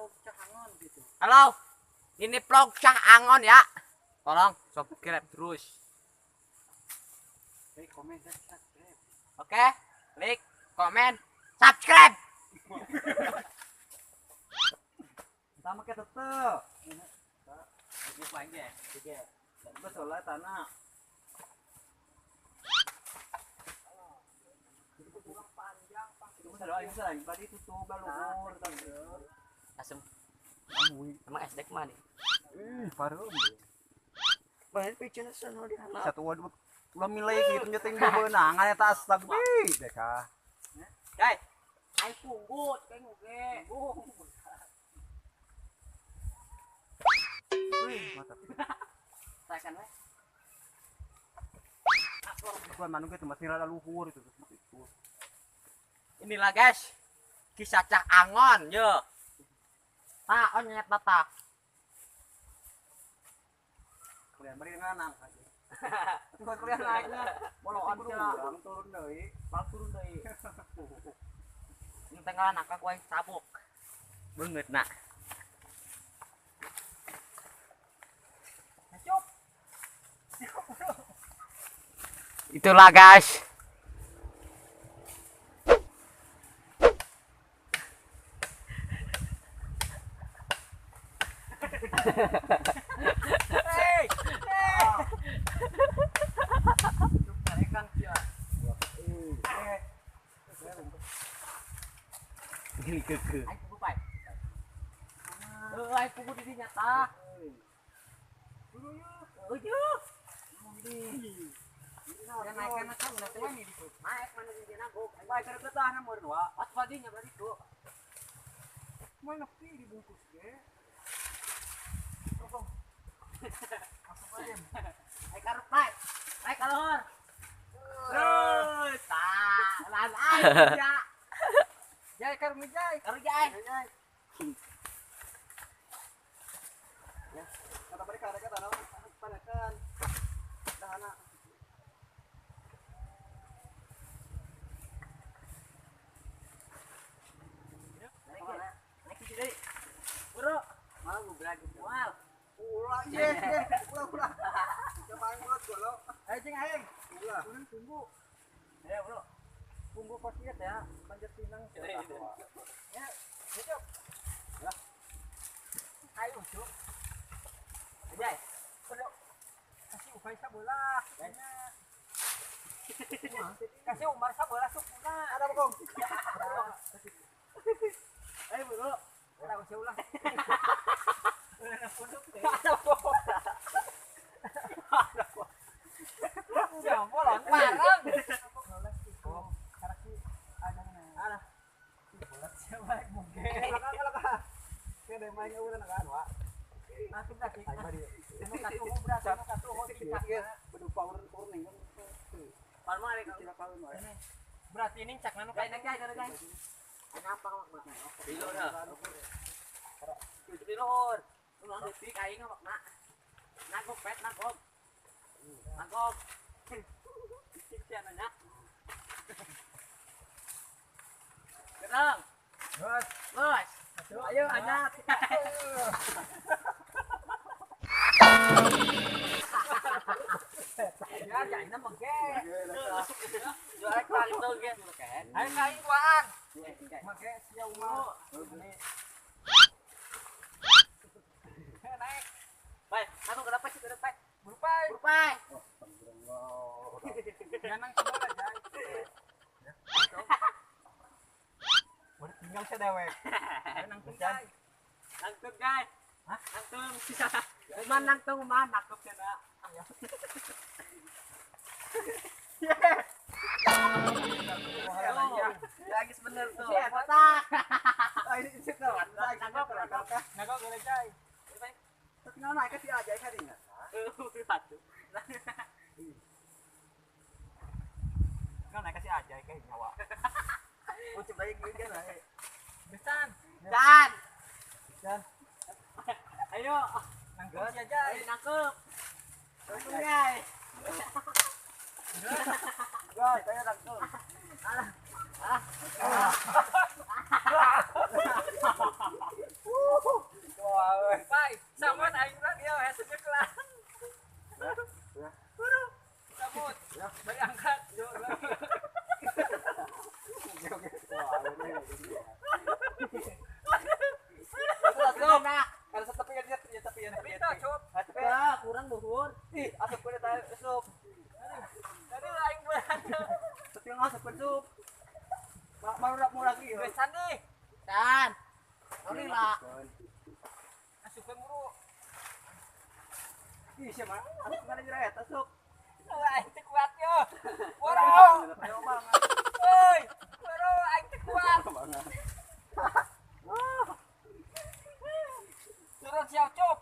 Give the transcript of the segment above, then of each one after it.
Vlog Cah Angon gitu. Halo. Ini vlog Cah Angon ya. Tolong subscribe terus. Like, komen, dan subscribe. Oke, like, komen, subscribe. Sama kayak tetep. Soalnya tanah. Asem. Emang SD kemana nih? Ih, baru. Banyak pijen sono di anak. Satu waduh. Ulah milih gitu nyeting bebenangan eta astag bi. Deka. Guys, aing punggut kayak oge. Wih, mantap. Tekan we. Tuan manung itu masih rada luhur itu. Inilah guys, kisah Cah Angon yo. Tak on nyet tata. Kalian beri nganang aja. Tuh kalian naiknya. Boloan turun turun deui, Pak turun deui. Ini tengah anak aku yang sabuk. Beungeut nak. Itulah guys. Hey. Gini keke. Aing kubu pai. Aing kubu di dinya tah. Heuh. Naik mana di dinya gok. Baik kada betah na mun wa. Pas badinya berarti tuh. Mun nepi dibungkus ge. Aing karep pai. Naik ka luhur. Heuh, tah, lan aing ya. Jai karep jai. Karep jai. Ya, kata balik kada kata naon panakan. Dahana. Naik deui. Bro, mau goblok moal. Ulah ye, ulah ulah. Coba aing mulut golok. Ayo cing aing. Ulah. Tunggu. Ayo, bro. Tunggu kosiat ya, panjat pinang. Ya, cocok. Ya. Ayo, cuk. Jai. Bro. Kasih Ubay sabelah. Kasih Umar sabelah sukuna. Ada bokong. Ayo, bro. Ada usah ulah. Ada bokong. Ya, bolong. Wareng. Berarti ini cak nanu Jai, jai, jai, jai. Kenapa kamu makna? Bilo dah. Di luhur. Lu nang detik aing makna. Nangkop pet nangkop. Nangkop. Isik sia nanya. Gerang. Bos. Bos. Ayo anak. Ya, jahina mengke. Jual kali tuh ge. Ayo kain duaan. Make sia Umar. Naik. Pai, aku kenapa sih kenapa? Berupai. Berupai. Jangan sebelah jai. Udah tinggal saya dewek. Nangtung jai. Nangtung jai. Hah? Nangtung. Uman nangtung uman nangkep ya, Nak. Lagi bener tuh. Botak. Nangkep, nangkep. Nangkep boleh jai. Tinggal naik ke si Ajai kadinya. Tinggal naik ke si Ajai kayak nyawa. Ucup lagi gini kan naik. Besan. Dan. Dan. Ayo. Nangkep si Ajai. Ayo nangkep. Nangkep jai. Guys, saya nangkep. Alah. Ah. Lila. Asupkeun buru. Ih, siapa? Asup kana jera eta sok. Aing teu kuat yo. Boro. Oi, boro aing teu kuat. Turun siap cop.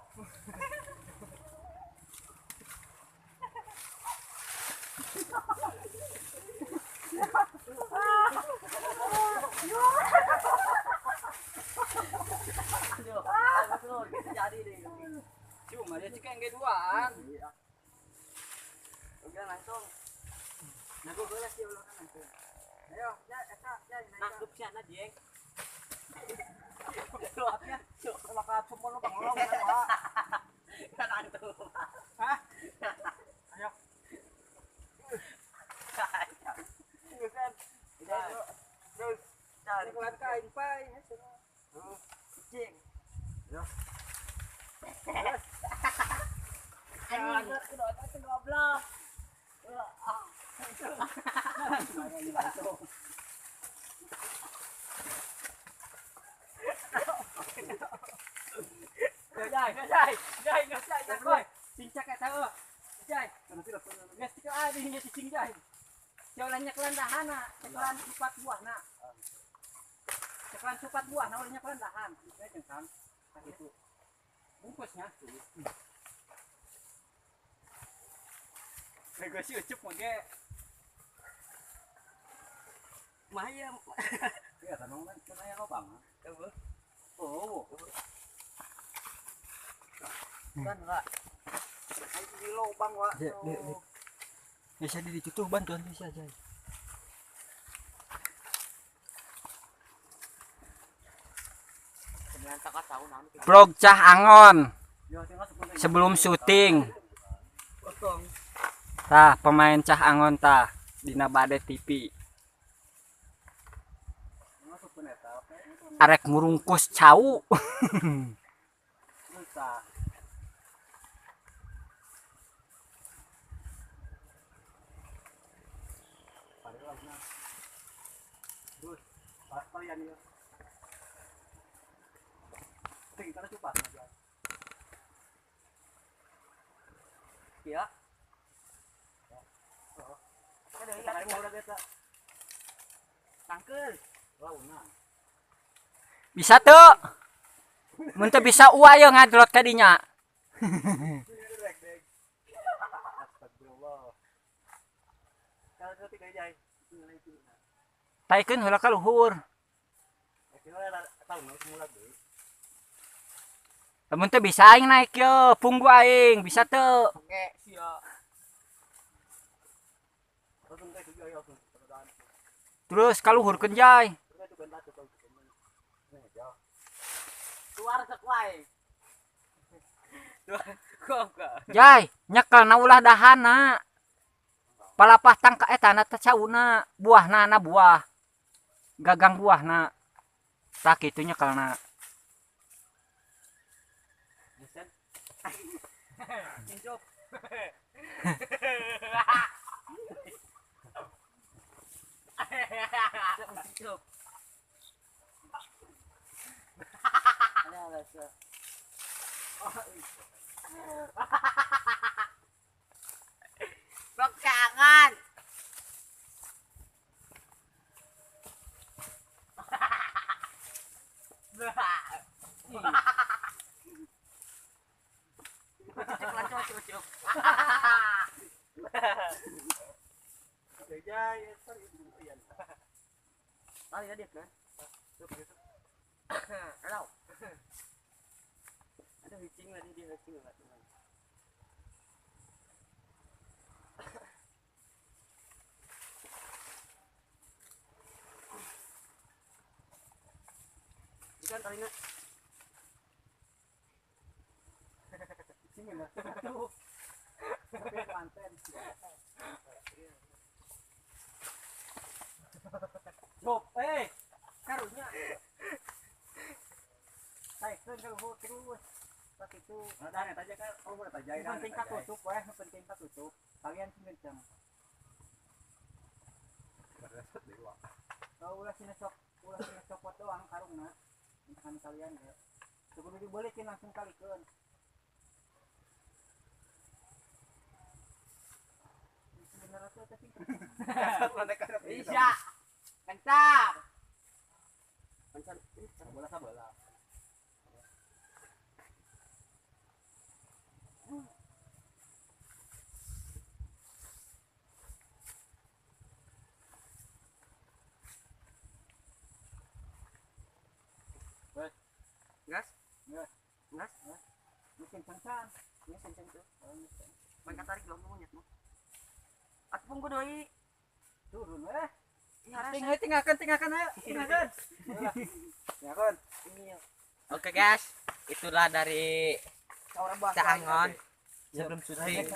Jadi deh. Cuma dia cek yang duaan. Udah langsung. Nagok heula sih ulah kan langsung. Ayo, ya eta ya naik. Nangkup sia na jeng. Luapnya, cuk, maka cuma lu bangolong kan antu. Hah? Ayo. Terus cari kelan kain pai. Cing. Yo. Anjing, kudu otak teh goblok. Jai, jai, cincak eta eueuh. Jai. Geus teu aya di cicing jai. Jauh nyekelan dahana, cekelan cupat buahna. Cekelan cupat buahna ulah nyekelan dahan. Itu jeung Kang. Itu. Bungkusnya. Nego si Ucup mah ge. Mah ya. Iya, tanong kan can aya lobang. Eueuh. Oh. Kan enggak. Ayo di lobang, Wak. Bisa di ditu bantuan bisa aja. Vlog Cah Angon sebelum syuting. Tah pemain Cah Angon tah dina Bade TV. Arek murungkus cau. Ya. Tangkel. Bisa tuh. Mun teu bisa uwa ye ngadrot ka dinya. Taikeun heula ka luhur. Lamun teu bisa aing naik ye, punggu aing bisa teu. Oke, sia. Terus kaluhurkeun jai. Keluar sekuai. Jai, nyekelna ulah dahana. Palapah tangka eta na teh cauna, buahna na buah. Gagang buahna. Tah kitu nyekelna. Vlog Cah Angon. Karunya. Taikeun ka luhur terus. Pas itu. Nah, eta aja kan oh eta aja. Penting katutup weh, penting katutup. Kalian sing kenceng. Kalau ulah sina sok, ulah sina copot doang karungna. Tangan kalian ya. Cukup dibalikin langsung kalikeun. Bisa. Kencang. Kencang. Bola sabola. Gas? Gas. Gas? Ini kencang. Ini kencang tuh. Main tarik dong monyet mah. Atuh punggu doi. Turun weh. Tinggal tinggalkan tinggalkan ayo. Tinggalkan. Tinggalkan. Oke guys, itulah dari Cak Angon sebelum syuting.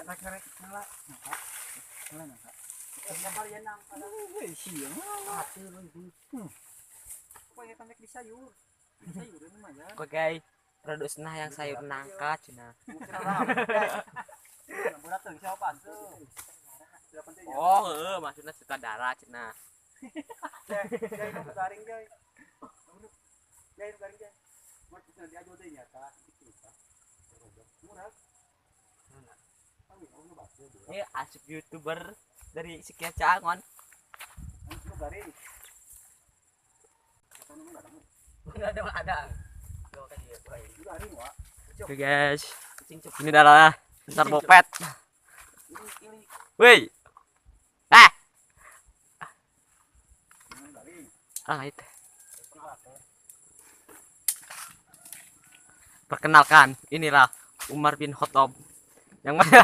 Oke, produk nah yang sayur nangka cina. Oh, maksudnya sutradara cina. Ini asik youtuber dari sekian Cak Angon. Ada. Oke guys, ini adalah besar bopet. Woi, itu. Perkenalkan, inilah Umar bin Khattab. Yang mana?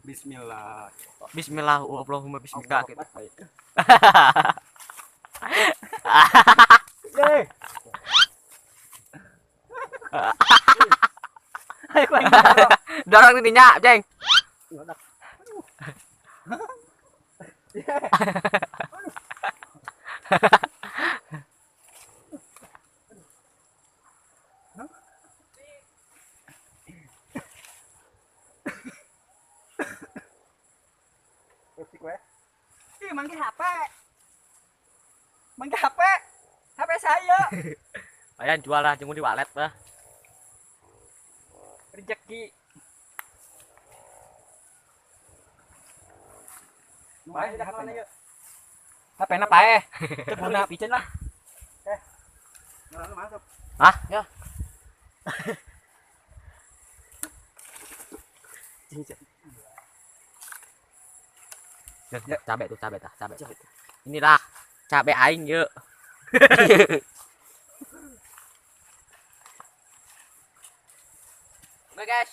Bismillah. Bismillah, Allahumma bismillah gitu. Dorong ininya, Jeng. Ih, manggil HP. Manggil HP. HP saya. Ayan jual lah, jenguk di wallet lah. Rezeki. Bae dah mana yuk. HP na pae. Teu guna piceun lah. Masuk. Hah? Ya. Ya, cabe tuh, cabe tah, cabe. Inilah cabe aing yuk. Oke guys,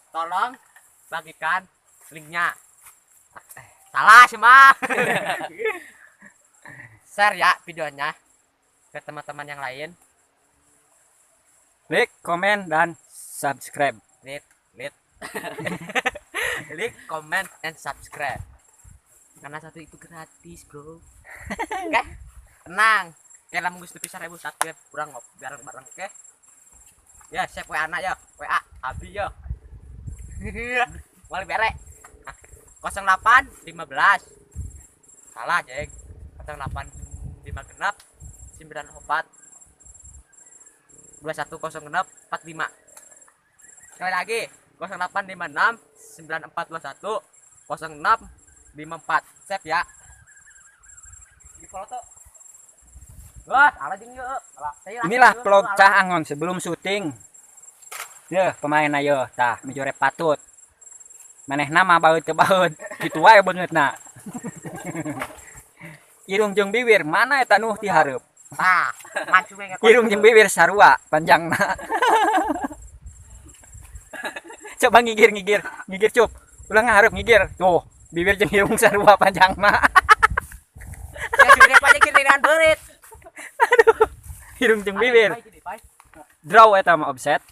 tolong bagikan linknya. Salah sih mah. Share ya videonya ke teman-teman yang lain. Like, komen, dan subscribe. Like, like, comment, and subscribe. Karena satu itu gratis, bro. Oke, tenang. Kayak lamun geus nepi 1000 subscribe kurang ngopi bareng-bareng, oke? Ya, siap WA anak ya, WA Abi ya. Wali bere. 08 15. Salah, Jeng. 08 5 genap 94 2106 45. Sekali lagi 0856 9421 0654. Save ya. Di follow tuh. Wah, salah jeung yeuh. Inilah vlog Cak Angon sebelum syuting. Yeuh, pemain ayo tah mijore patut. Manehna mah baeud teu baeud, kitu wae beungeutna. Irung jeung bibir mana eta nu ti hareup? Tah, maju we. Irung jeung bibir sarua panjangna. Coba ngigir ngigir, ngigir cup. Ulah ngahareup ngigir. Tuh, bibir jeung irung sarua panjangna. Ya jure paje kiriran beurit. Aduh. Irung jeung bibir. Draw eta mah offset.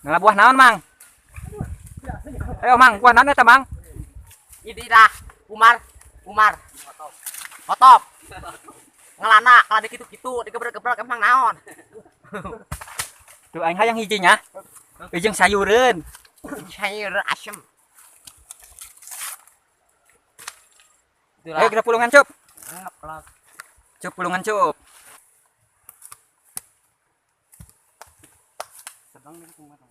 Ngala buah naon, Mang? Ayo, Mang, buah naon eta, Mang? Inilah Umar, Umar. Kotop. Ngelana kalau gitu-gitu digebrek-gebrek emang naon. Tuh aing hayang hijinya. Ujung sayureun. Sayur asem. Ayo kita pulungan, Cup. Cup pulungan cup. Sedang nih kumaha.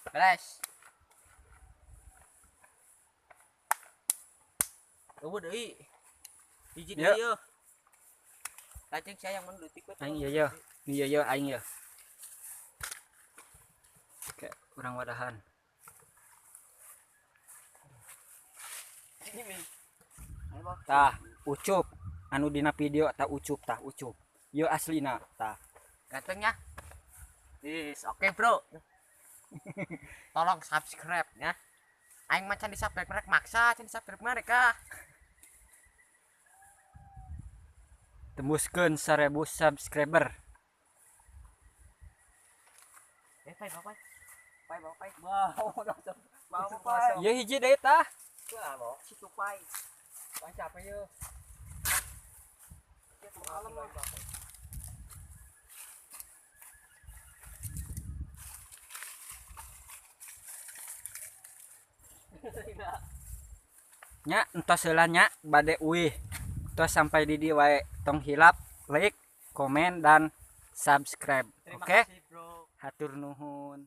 Beres. Eueuh deui. Hiji deui yeuh. Lajeng sia yang mun leutik we. Aing ieu yeuh. Ieu yeuh aing yeuh. Oke, urang wadahan. Tah, Ucup anu dina video tah Ucup tah Ucup. Ieu aslina tah. Gantengnya. Is, oke bro. Tolong subscribe ya. Aing mah can di-subscribe mereka maksa, can di-subscribe mereka. Tembuskeun 1000 subscriber. Pai, bapak. Pai, bawa pai. Mau pai. Ieu hiji deui tah. Situ pai. Pai capek yeuh. Kalem lah. Nya entos heula nya bade uih. Tos sampai di dieu wae. Tong hilap like, komen dan subscribe. Oke? Bro. Hatur nuhun.